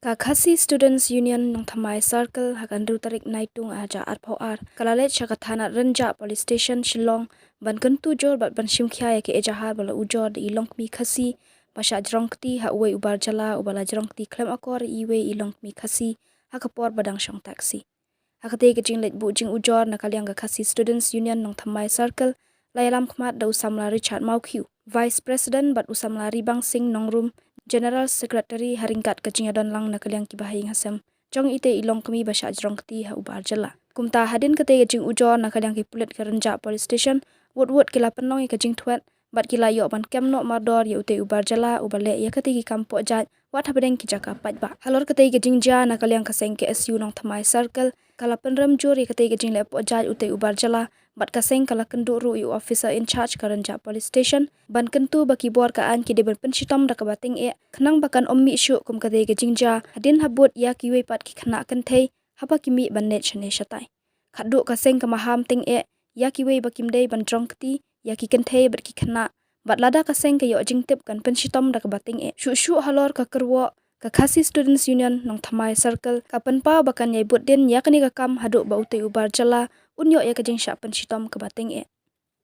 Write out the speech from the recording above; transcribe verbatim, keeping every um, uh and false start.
Ka Khasi Students Union Nongthymmai Circle ha ka hynriew tarik Naitung arhajar arphew ar ka la leit sha ka thanat Rynjah Police Station Shillong ban kyntu jur bad ban shim khia ïa ka ejahar ba la ujor da i longkmie Khasi ba shah jrong kti ha uwei u bar jylla uba la jrong kti khlem akor ïa iwei i longkmie Khasi ha ka por ba dang shong taxi. Ha katei ka jingleit buh jingujor na ka liang ka Khasi Students Union Nongthymmai Circle la ïalam khmat da u samla Richard Mawkhiew, Vice President, bad u samla Ribang Singh Nongrum, General Secretary, ha ryngkat ka jingïadon lang na ka liang ki bahaïing hasem jong itei i longkmie ba shah jrong kti ha u bar jylla. Kumta hadien katei ka jingujor na ka liang ki pulit ka Rynjah Police Station, wut wut ki la pynlong ïa ka jingthwet bad ki la ïoh ban kem noh mardor ïa utei u bar jylla uba leh ïa katei ki kam poh jait wat hapdeng ki jaka paidbah. Halor katei ka jingjia na ka liang ka seng K S U Nongthymmai Circle ka la pynrem jur ïa katei ka jingleh poh jait utei u bar jylla bad ka seng ka la kynduh ruh ïa u officer in charge ka Rynjah Police Station ban kyntu ba ki bor ka aiñ ki dei ban pynshitom da kaba tyngeh khnang ba kan ym mih shuh kum katei ka jingjia hadien habud ïa kiwei pat ki khynnah kynthei haba ki mih ban leit shane shatai. Khatduh ka seng ka maham tyngeh ïa kiwei ba kim dei ban jrong kti, ïa ki kynthei bad ki khynnah, bad lada ka seng ka ïoh jingtip kan pynshitom da kaba tyngeh. Shuh shuh halor ka kyrwoh, ka Khasi Students Union Nongthymmai Circle ka pynpaw ba kan ïai bud dien ïa kane ka kam haduh ba utei u bar jylla un ïoh ïa ka jingshah pynshitom kaba tyngeh.